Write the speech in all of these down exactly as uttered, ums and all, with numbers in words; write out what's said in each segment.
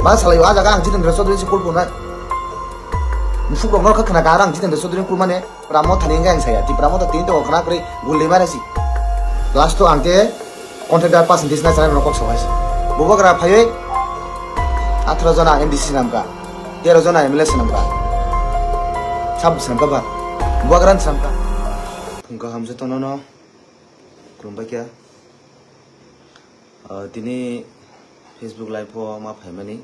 A salai o, a jaga ang Jitendra Chaudhary se call phunai. Musuk rok no kha khna ka ang Jitendra Chaudhary call mane Pramo thani ang saya. Ti Pramo ta tin to khna kre gulli mare si. Last to ang te contractor percentage na chana no kok sawai si. Bubagra phaiwi atharo jona M D C namka. Tero jona M L A namka. Sab samka ba. Bubagra samka. Phungka hamse tono no. Khulumbai kha. Ah, tini Facebook live o ma phaimani,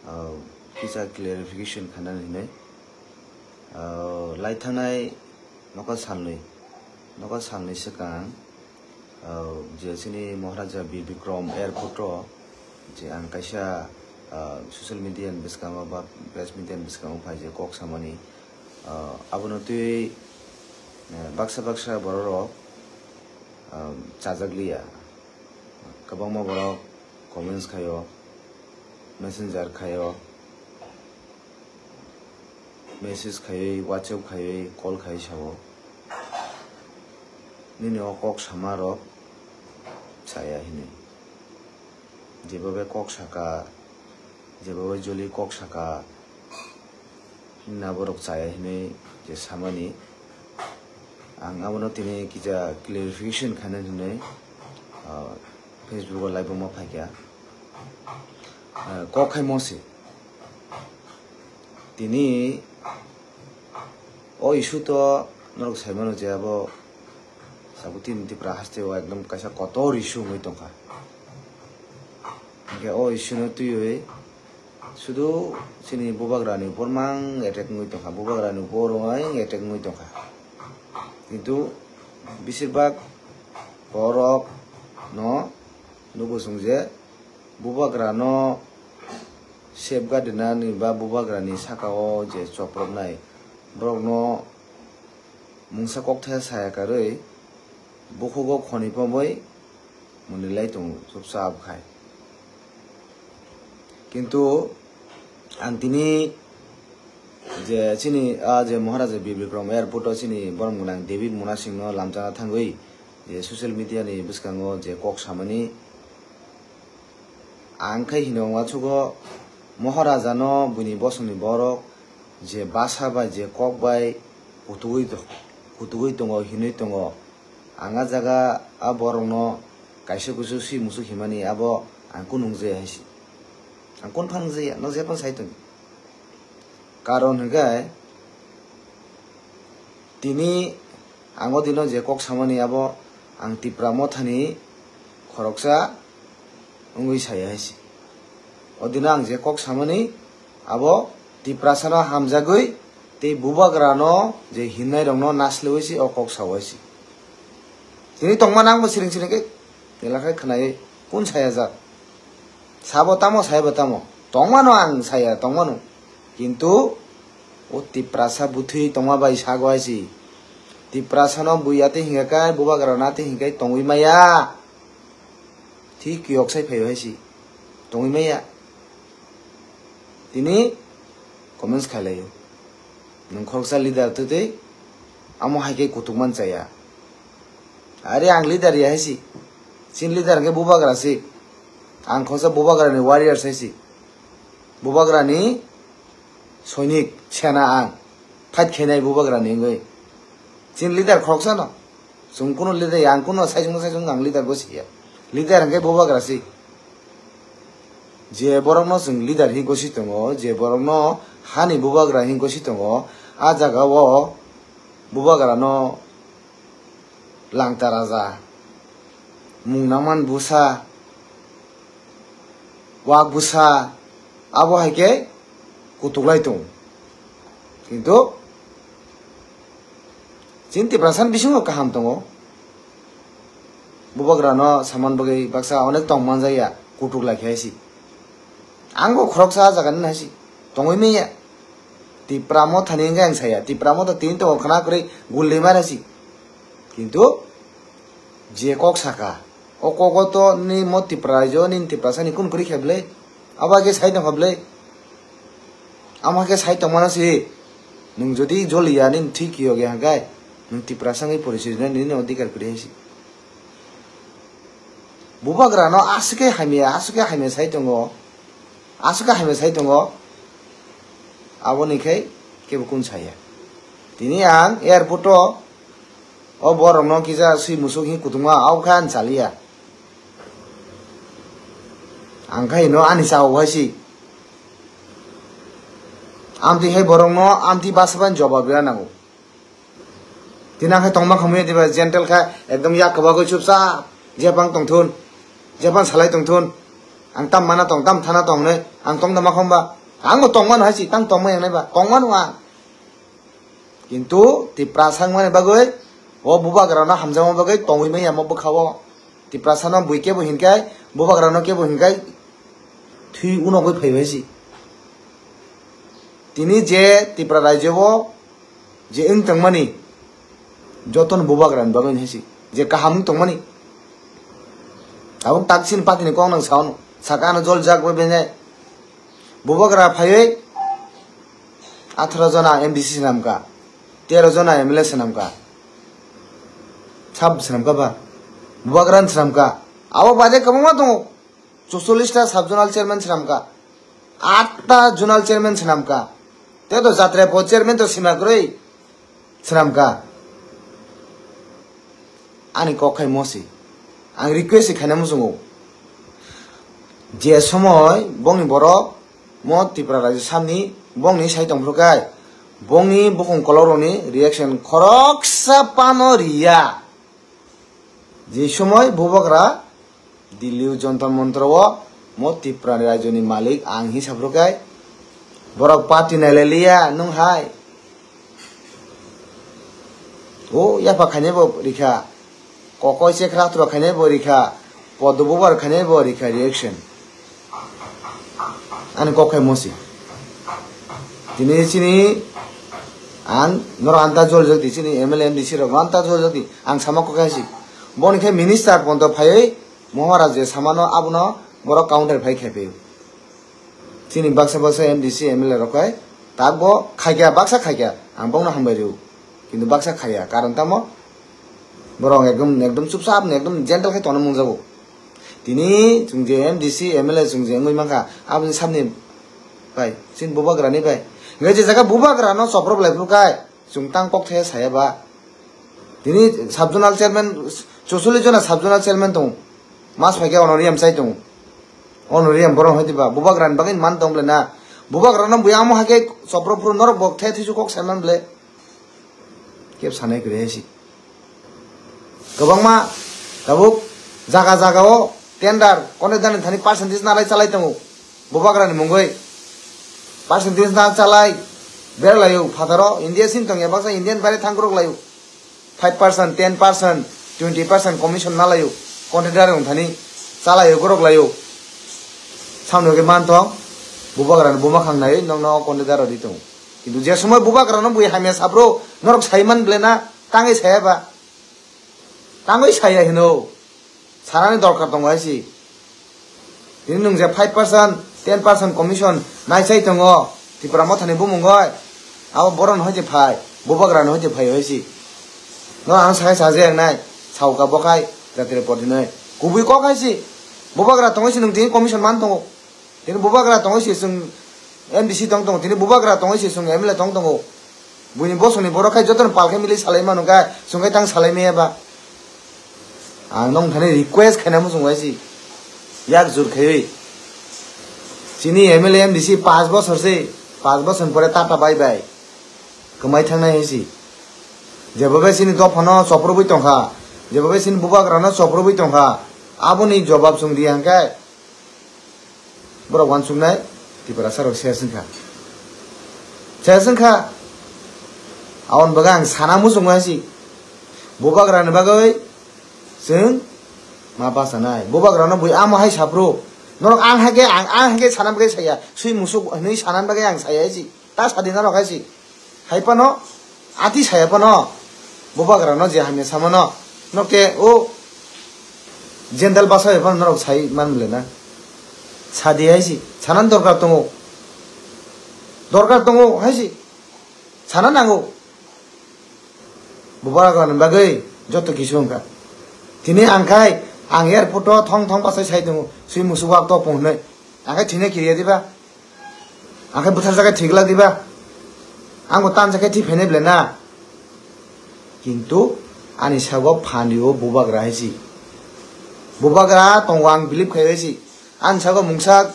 ah, kisa clarification khanani hinwi. Ah, lai thangnai noka salnwi, noka salnwi swkang, ah, je chini Maharaja Bir Bikram airport o je ang kaisa, ah, social media ni bwskango ba press media ni bwskango phai je kok samani, ah, abono twi, eh, baksa baksa borok rok, ah, chajak liya. Kwbangma borok comments khaio, messenger khaio, message khaiwi, WhatsApp khaiwi, call khaiwi sao. Nini o kok sama rok chaya hinwi. Jeba bai kok saka, jeba bai joli kok saka, hinna borok chaya hinwi je samani. Ang abono tini kisa clarification khaina hinwi, ah, Facebook o live o ma phaikha. Ah, kok khai mo se. Tini o issue to norok sai mano je abo Sabutin Tipra haste o ekdom kaisa kotor issue wngwi tongkha. Hingke o issue no twiwi sudu chini bubagrani bormang attack wngwi tongkha, bubagrani bormang attack wngwi tongkha. Kintu besirbak borok no nugo chwng je bubagra no safeguard rwnani ba bubagrani saka o je choproknai borok no mungsa kokthai saya karwi bukhugo khoni pamwi mwnwi lai tongo chupchap khai. Kintu ang tini je chini a je Maharaja Bir Bikram airport o chini borom gwnang David Munasing no lamchana thangwi je social media ni bwskango je kok samani ang khai hino uansukgo Maharaja no buini bosongni borok je basa bai je kok bai kutugwi to-, kutugwi tongo hinwi tongo. Ang a jaga a borokno kaisa kusu si musuk himani abo ang kunu nungjaya hai si. Ang kunu phan nungjaya, no jephang sai tong. Karon hwnkhe tini ang o dino je kok samani abo ang Tipra mothani khoroksa wngwi saya hai se. O dino ang je kok samani abo Tiprasano hamjagwi tei bubagrano je hinnairokno nasliwi se o kok sao hai se. Tini tongmani angbo siring siring khe elakhai khwnaiwi kun saya jak. Sabo tamo, sayabo tamo. Tongmano ang saya, tongmano. Kintu o Tiprasa bwthwi tongma bai sago hai se. Tiprasano bui atwi hingkha khe, bubagrano atwi hingkha khe tongwi maya. Thik kiyok sai phaio hai se. Tongwi maya. Tini comments khailaio. Nwng khoroksa leader twtwi amo hai khe kutuk man chaya. Are ang leader ya hai se. Chini leader hwnkhe bubagra se. Ang khoroksa bubagrani warriors hai se. Bubagrani soinik sena ang. Fight khainai bubagrani wngwi. Chini leader khoroksa no. Chwng kunu leader, ang kunu saichung saichung ang leader gosi ya. Leader hwnkhe bubagra si. Je borokno chwng leader hi gosi tongo, je borokno hani bubagra hi gosi tongo, a jaga o bubagrano langta raja, mung nangman bwsa, wak bwsa, abo hai khe kutuklai tongo. Kintu chini Tiprasa ni bisingo kaham tongo. Bubagrano saman bagwi baksa onek tong manjakya, kutuk lai khe si. Ang bo khoroksa ah jaga ni nai si. Tongwi manya. Tipra mothani hwnkhe ang saya. Tipra motha tini tongo khna kwrwi gulli mare si. Kintu je kok saka, o kogo to ni mo Tipra raijo, nini Tiprasa ni kun kwrwi khe bwle? Abo khe sai tongkha bwle? Amo khe sai tongmano se, nwng jodi joliya nini thwi kiyok ya hwnkhe, nwng Tiprasa wngwi porichoi rwnai nini odhikar kwrwi hai se. Bubagrano aswk khe hamya, aswk khe hamya sai tongo. Aswk khe hamya sai tongo, aboni khai kebo kun saya. Tini ang airport o, o borok no kisa swi musuk hin kutungma, abo khe ang chaliya. Ang khai no ani chao hai si. Amtwi hai borok no amtwi basa bai jobab rwna nango. Tini ang khe tongma khamwi diba gentle kha, ekdom yak kwbagwi chupchap, jephang tongthun, jephang salai tongthun, ang tam mana tong, tam thana tong hinwi ang tong da ma khomba, ang bo tongmano hai si, tang tongma yangnai ba, tongmano ang. Kintu Tiprasa wngmani bagwi, o bubagrano hamjakma bagwi tongwi manya mo bwkha-o. Tiprasano bui kebo hinkai, bubagrano kebo hinkai, thwi unogwi phaibai si. Tini je Tipra rajyo o je wng tongmani, jotono bubagrani bagwi hai si, je kaham wng tongmani. Abo tak chini party ni kok nang sao, saka ano jol jak bai benai. Bubagra phaiwi atharo jona M D C swnamkha, tero jona M L A swnamkha. Sab swnamkha ba? Bubagra swnamkha. Abo baade kwbangma tongo. Chuchollish ta sub zonal chairman swnamkha. Aat ta zonal chairman swnamkha. Tei to jatra po chairman to sima kwrwi swnamkha. Ani kok khai mosi. Ang request khaina muchungo. Je somoi bongni borok mo Tripura rajyo samni bongni sai tongphuru kai, bongni bukhung kolok rokni reaction khoroksa pano riya. Je somoi bubagra Delhi o Jantar Mantar o mo Tripura ni rajyo ni malik ang hinwi saphuru kai, borok party nailai liya nwng hai. O yapha khainai bo rikha, kokoi chekra athro khainai bo rikha, podo bubar khainai bo rikha reaction. Ani kok khai mosi. Tini chini ang norok anta jol jodi, chini M L A M D C rok anta jol jodi, ang sama kok khai si. Boni khe minister ponto phaiwi Maharaj je samano abono borok counter phai khai phaio. Chini baksa baksa M D C M L A rok hai tak bo khaikya, baksa khaikya, ang bokno hambai rw. Kintu baksa khaiya, karon tamo borok ekdom, ekdom chupchap ni, ekdom gentle khai tongna mungjago. Tini chwng je M D C M L A chwng je wngwi mankha, aboni samni bai, chini bubagra ni bai. Hingke je jaga bubagra no chopro belai phuru kai, chwng tang kok thaya saya ba. Tini sub zonal chairman, chuchollish jona sub zonal chairman tongo. Mas phaikhe honorarium chai tongo. Honorarium borok hai diba? Bubagrani bagwi man tong ble na? Bubagrano buya amo hai khe chopro phuru norok bo the thisu kok saiman ble. Kep sanai kwrwi hai si. Kwbangma tabuk jaga jaga o tender, contractor ni thani percentage nalai chalai tongo. Bubagrani mungwi percentage na chalai berlaio phataro India sim tongya baksa Indian bare thangkrok laio. Five percent, ten percent, twenty percent commission nalaio, contractor wng thani chalaio, gorok laio. Samno khe man thong, bubagrano buma khang nai, nokno contractor rodi tongo. Kintu je somoi bubagrano bui hamya sapro, norok sai man ble na, tangwi saya ba? Tangwi saya hino. Sanani dorkar tongo hai si. Tini nwng je five percent, ten percent commission naichai tongo Tipra Mothani bumungoi. Abo borokno hai je phai, bubagrano hai je phai hai si. No ang sakai saje ang nai, sauka bokhai jatire pordinoi. Kubui kok hai si. Bubagra tongoi si nwng tini commission man tongo. Tini bubagra tongoi si chwng M D C tong tongo, tini bubagra tongoi si chwng M L A tong tongo. Buini bosongni borok khai jotono pal khai milwi salai mano kha, chwng khai tang salai maya ba. Ang nong thani request khaina muchung bai si. Yak jur khaiwi. Chini M L A M D C paanch bosor se, paanch bosor pore tata bye bye. Kwmai thangnai hai si. Jebo bai chini dophano choprobwi tongkha, jebo bai chini bubagrano choprobwi tongkha, aboni jobab chwng di hangkhe. Borok uansuknai Tiprasa rok ses wngkha. Ses wngkha. Aboni bagwi ang sana muchungo hai si. Bubagrani bagwi chwng ma bachanai. Bubagrano bui amo hai sapro. Norok ang hai khe, ang, ang hai khe sana bagwi saya. Sui musuk hinwi sana bagwi ang saya hai si. Ta sadi norok hai si. Hai phano, ati saya phano, bubagrano je hamya samano, nokte o jendal basa bai phano norok sai man bole na. Sadi hai si, sanan dorkar tongo. Dorkar tongo hai si, sana nango. Bubagrani bagwi joto kisu wngkha. Tini ang khai, ang airport o thong thong bachai sai tongo, sui musuk wak topung hinwi. Ang khai thina kiriya diba? Ang khe bwtharjak khe thwi glak diba? Ang bo tanja khe thwi phainai belai na. Kintu ani sago phan rio bubagra hai si. Bubagra tongo ang believe khai hai si. Ani sago mungsa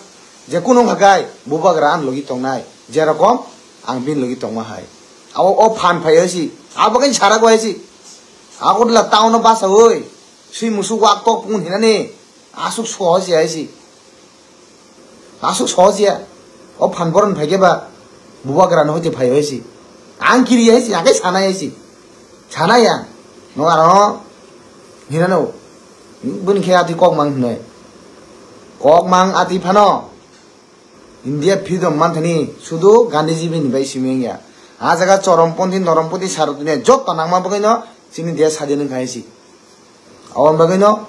je kunu wngkha kai bubagra ani logi tongnai. Jerokom ang bini logi tongma hai. Abo o phan phai hai si. Abo khe sara go hai si. Agartala town o basawi swi musuk wak tok pung hinani asuk sohoj ya hai si. Asuk sohoj ya. O phan boron phai khe ba bubagra no hoite phai hai si. Ang kiri hai si, ang khe sana hai si. Sana ya. No aro hinano. Bini khe ati kok mang hinai. Kok mang ati phano. India freedom manthani sudu Gandhiji bini bai simi wngya. A jaga chorom ponthi, norom ponthi, saro dunia jotto nangma bagwi no chini desh sadin wngkha hai si. Aboni bagwi no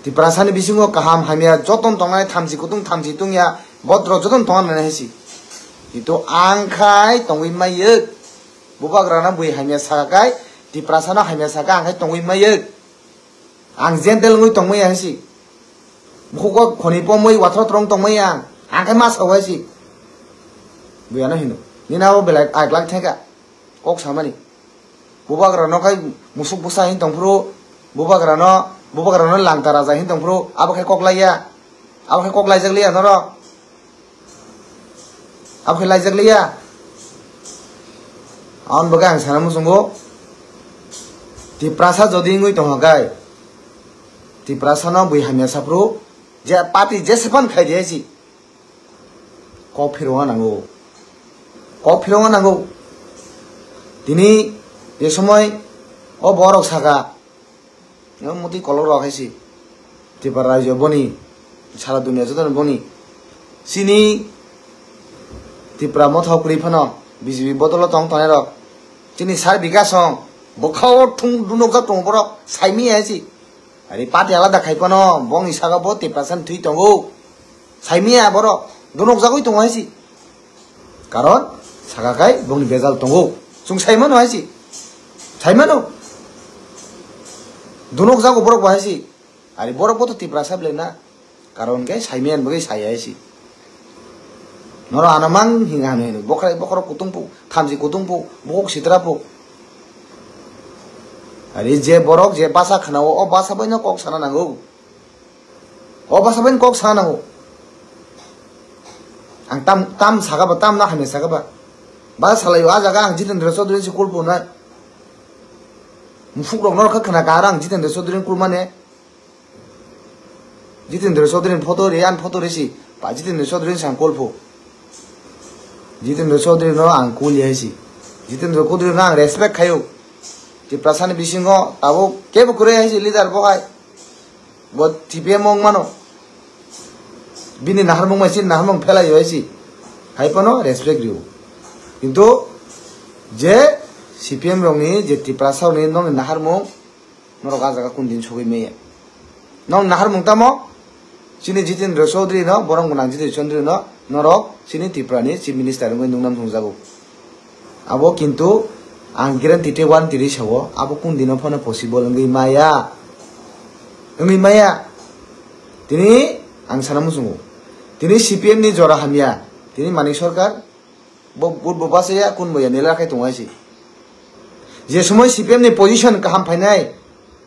Tiprasa ni bisingo kaham hamya joton tongnai, thamchi kutung thamchi tungya, bodro joton tongna nai hai si. Kintu ang khai tongwi mayek. Bubagra no bui hamya saka kai, Tiprasa no hamya saka ang khai tongwi mayek. Ang gentle wngwi tongmaya hai si. Bukhuko khoni pomwi wathro trong tongmaya ang. Ang khai ma sao hai si. Bui ano hino. Nini abo belai aiklak theka. Kok samani. Bubagra no khai musuk bwsa hin tongphuru. Bubagra no, bubagra no langta raja hin tongphuru. Abo khai kok laiya. Abo khai kok laijak liya norok. Abo khe laijak liya. Aboni bagwi ang sana muchungo. Tiprasa jodi wngwi tongkha kai, Tiprasa no bui hamya saphuru je party jese phan khai di hai si. Kok phirongna nango. Kok phirongna nango. Tini je somoi o borok saka. Moti kolok rok hai si. Tripura rajyo boni, sara dunia joto boni. Chini Tripura motha kwrwi phano B J P bodolo tong tongnai rok. Chini sar bikasong bwkhao thung dunukjak tongo borok saimi hai si. Ari party alada khai phano bongni saka bo Tiprasa thwi tongo. Saimiya borok dunukjagwi tongo hai si. Karon saka kai bongni bejal tongo. Chwng sai mano hai si. Sai mano. Dunok jago borok bo hai si. Ari borok bo to Tiprasa belai na. Karon khe sai maya bagwi sai hai si. Noro ano mang hinga hano hino. Bokrai bokhorok kutung pu, thamchi kutung pu, bukhuk sitra pu. Ari je borok je basa khana o, o basa bai no kok sana nango. O basa bai kok sa nango. Ang tam, tam saka ba, tam na hamya saka ba. Ba salai o, a jaga ang Jitendra Chaudhary se kulpo na. Mufuk rok nor kha khna ka ang Jitendra Chaudhary kulmane. Jitendra Chaudhary photo re, an photo re si. Ba Jitendra Chaudhary sang kulpo. Jitendra Chaudhary no ang kuli hai si. Jitendra Chaudhary no ang respect khayo. Tiprasa ni bisingo tabuk kebo kwrwi hai si leader bo hai. Bo C P M wng mano. Bini naharmung bai chini naharmung phelai hai si. Hai phano respect rio. Kintu je C P M rokni je Tiprasa rokni nokni naharmung norok a jaga kun din sogwi maya. Nokni naharmung tamo? Chini Jitendra Chaudhary no, borom gwnang Jitendra Chaudhary no, norok chini Tripura ni Chief Minister wngwi nungnam thungjago. Abo kintu ang guarantee tei warranty ri sao, abo kun dino phano possible wngwi maya. Wngwi maya. Tini ang sana muchungo. Tini C P M ni jora hamya. Tini Manik Sarkar bo, bo, bo bachaya kun boya nela khai tongo hai si. Je somoi C P M ni position kaham phainai,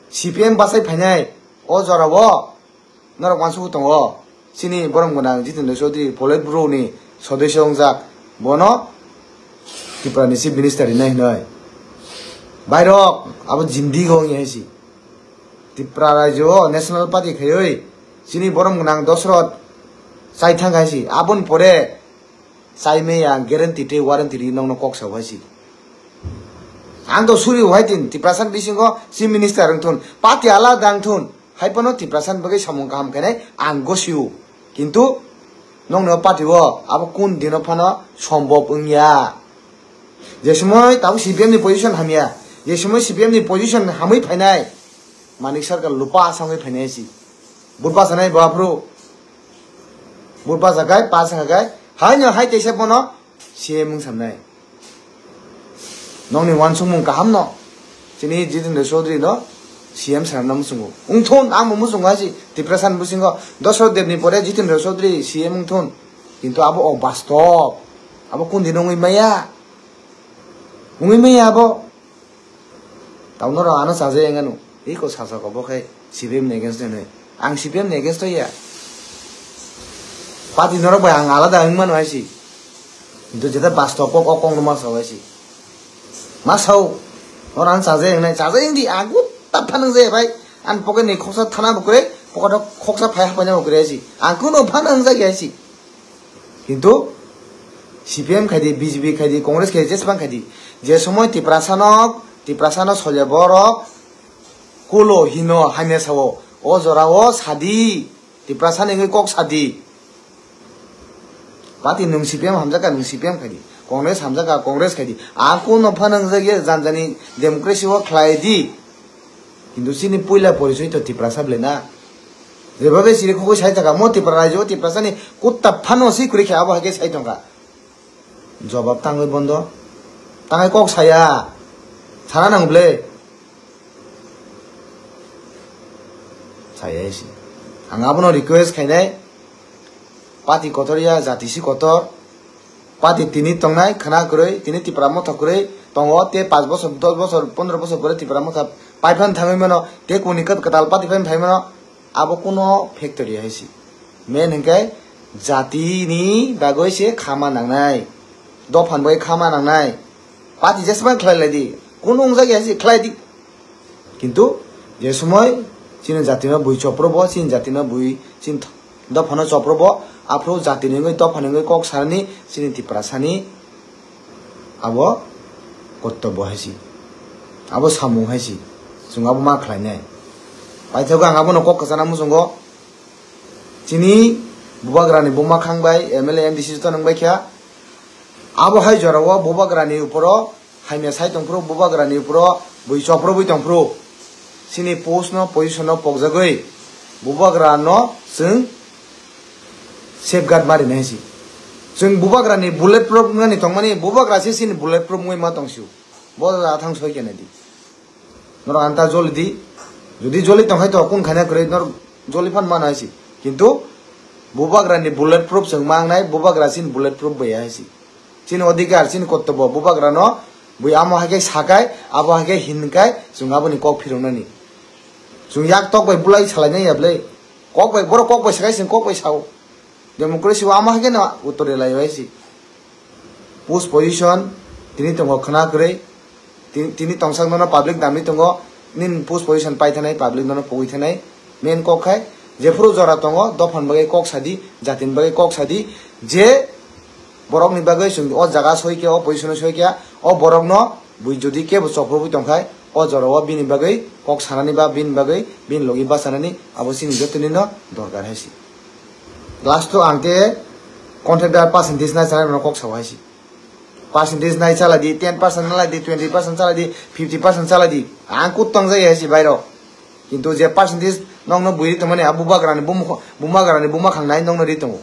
C P M bachai phainai, o jora o norok uansukgwi tongo. Chini borom gwnang Jitendra Chaudhary, Politburo ni sodosyo wngjak, bono Tripura ni Chief Minister rinai hinoi. Bairok, abo jindi go wngya hai si. Tripura rajyo o National Party khaiwi chini borom gwnang Dosrot chai thang hai si. Aboni pore chai maya guarantee tei warranty ri nokno kok sao hai si. Ang to suri hai tin Tiprasa ni bisingo Chief Minister wngthun, party alada wngthun. Hai phano Tiprasa ni bagwi samung kaham khainai ang gosio. Kintu nokni o party o abo kun dino phano sombop wngya. Je somoi tabuk C P M ni position hamya, je somoi C P M ni position hamwi phainai, Manik Sarkar lupa asangwi phainai si. Vote bachanai bo aphuru. Vote bachakai, pass wngkha kai, haino hai teisa bono C M wng samnai. Nokni uansukmung kaham no. Chini Jitendra Chaudhary no C M sanamna muchungo. Wngthun, ang bo muchungo hai si. Tiprasa ni bisingo Dosrot Deb ni pore Jitendra Chaudhary C M wngthun. Kintu abo o bastob. Abo kundin wngwi maya. Wngwi maya abo. Tauno rok ano chajai wngano. Iko sasok obo khe C P M ni against ni. Ang C P M ni against ya. Party norok bai ang alada wngmano hai si. Kintu jeta bastob kok o kok no ma sao hai si. Ma sao. Oro ang chajai wngnai. Chajai wngdi. Ang kutta phanang jaya bai. Ang pocket ni khoksa thana bo kwrwi. Pocket o khoksa phai hapaina bo kwrwi hai si. Ang kuno phanang jaya hai si. Kintu C P M khaidi, B J P khaidi, Congress khaidi, jesbang khaidi. Je somoi Tiprasa no, Tiprasa no solya borok kulo hino hamya sao. O jora o sadi. Tiprasa ni wngwi kok sadi. Party nwng C P M hamjaka, nwng C P M khaidi. Congress hamjaka, Congress khaidi. Ang kuno phanang jaya janjani democracy o khlai di. Kintu chini puila porisoi to Tiprasa ble na. Jeba be siri khogoi sai taka mo Tipra raijo Tiprasa ni kutta phano si kuri khe abo hai khe sai tongkha. Jobab tangwi bondo. Tangai kok saya. Sana nang ble. Saya si. Ang abono request khainai. Party kotor ya, jati si kotor. Party tini tongnai khwna kwrwi, tini Tipra motha kwrwi tongo, tei panch bosor, dos bosor, pondro bosor pore Tipra motha paiphan thangwi mano, tei kuni kwt-, kwtal party phai phai mano, abo kuno factory hai si. Main hwnkhe jatini bagwi se khama nangnai, dophan bai khama nangnai, party jesma khlai lai di, kuno wngjak ya si khlai di. Kintu je somoi chini jatino bui chopro bo, chini jatino bui chini th-, dophano chopro bo, aphuru jatini wngwi dophani wngwi kok sanani chini Tiprasani abo kortobbo hai si. Abo samung hai si. Chwng abo ma khlainai. Paithago ang abono kok kwchana muchungo. Chini bubagrani buma khang bai M L A M D C joto nang bai kha. Abo hai jorao bubagrani uporo hamya sai tongphuru, bubagrani uporo bui choprobwi tongphuru. Chini post no, position no pokjagwi bubagra no chwng safeguard ma rinai si. Chwng bubagrani bullet proof wngani tongmani, bubagra se chini bullet proof wngwi ma tongsio. Bo athang soi khe nai di. Norok anta joli di. Jodi joli tong hai to kun khaina kwrwi norok joli phan mano hai si. Kintu bubagrani bullet proof chwng ma wngnai, bubagra chini bullet proof bai hai si. Chini odhikar, chini kortobbo, bubagrano bui amo hai khe sakai, abo hai khe hinkai, chwng aboni kok phiroknani. Chwng yak tok bai bulai salainai ya bwlai. Kok bai, borok kok bai sakai, chwng kok bai sao. Democracy o amo hai khe no uttor rwlai bai si. Post position, tini tongo khwna kwrwi, ti-, tini tongsak nono public damwi tongo, nini post position pai thanai, public nono pogwi thanai, main kok khai, jephuru jora tongo, dophani bagwi kok sadi, jatini bagwi kok sadi, je borokni bagwi chwng o jaga soi khe, o position o soi khe, o borokno bui jodi kebo choprobwi tongkhai, o jorao bini bagwi kok sanani ba bini bagwi bini logi bachanani abo chini jotoni no dorkar hai si. Last o ang khe contractor percentage nai chanai rokno kok sao hai si. Percentage nai chala di, ten percent nai di, twenty percent chala di, fifty percent chala di. Ang kut tong jai hai si bairo. Kintu je percentage nokno bui ri tongmani a bubagrani bumukho-, bumagrani buma khang nai nokno ri tongo.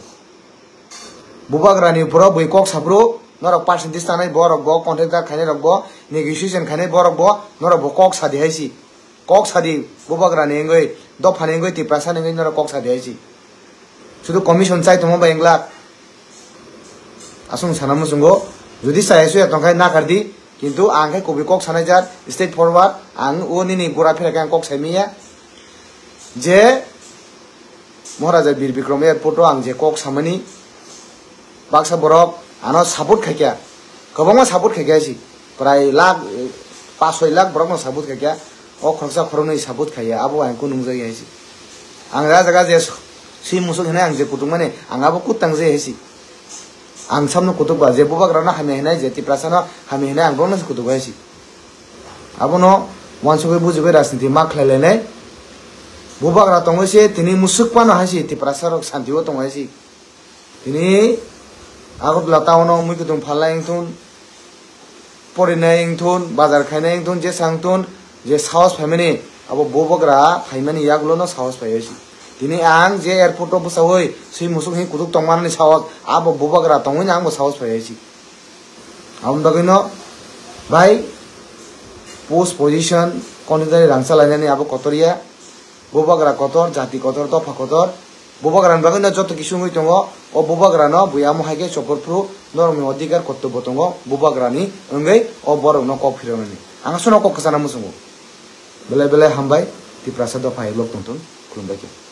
Bubagrani uporo bui kok saphuru, norok percentage tanai borok bo, contractor khainai rok bo, negotiation khainai borok bo, norok bo kok sadi hai si. Kok sadi, bubagrani wngwi, dophani wngwi, Tiprasani wngwi norok kok sadi hai si. Sudu commission chai tongma bai wng glak. Aswng sana muchungo, jodi chaya suya tongkhai nakar di, kintu ang khe kubui kok sanai jat, straight forward, ang o nini gura phira khe ang kok sai manya. Je Maharaja Bir Bikram airport o ang je kok samani, baksa borok ano support khaikha, kwbangma support khaikha si, prai lakh, eh, pash soi lakh borokno support khaikha, o khoroksa khoroknwi support khaiya, abo ang kunu nungjak ya si. Ang ah jaga je swi musuk hinai ang je kutung mani, ang abo kutang je si. Ang samno kutuk ba, je bubagrano hamya hinai, je Tiprasano hamya hinai, ang borokno se kutuk hai si. Abono uansugwi bujigwi rajniti ma khlai lainai. Bubagra tongwi se tini musuk phano hai si, Tiprasa rok santi o tong hai si. Tini Agartala town o mui kutung phalnai wngthun, porinai wngthun, bazar khainai wngthun, jesa wngthun, je sahos phaimani, abo bubagra phaimani yagulo no sahos phai hai si. Tini ang je airport o bwsaui swi musuk hwnwi kutuk tongmani sahos, abo bubagra tongwi no ang bo sahos phai hai si. Aboni bagwi no bai post position, contractor ni rang chalainani abo kotor ya. Bubagra kotor, jati kotor, dopha kotor. Bubagrani bagwi no joto kisu wngwi tongo, o bubagrano buya omo hai khe chopor phuru norokni odhikar kortobbo tongo, bubagrani wngwi o borokno kok phiroknani. Ang aswkno kok kwchana muchungo. Belai belai hambai, Tiprasa dopha hai vlog tongthun, khulumbai khe.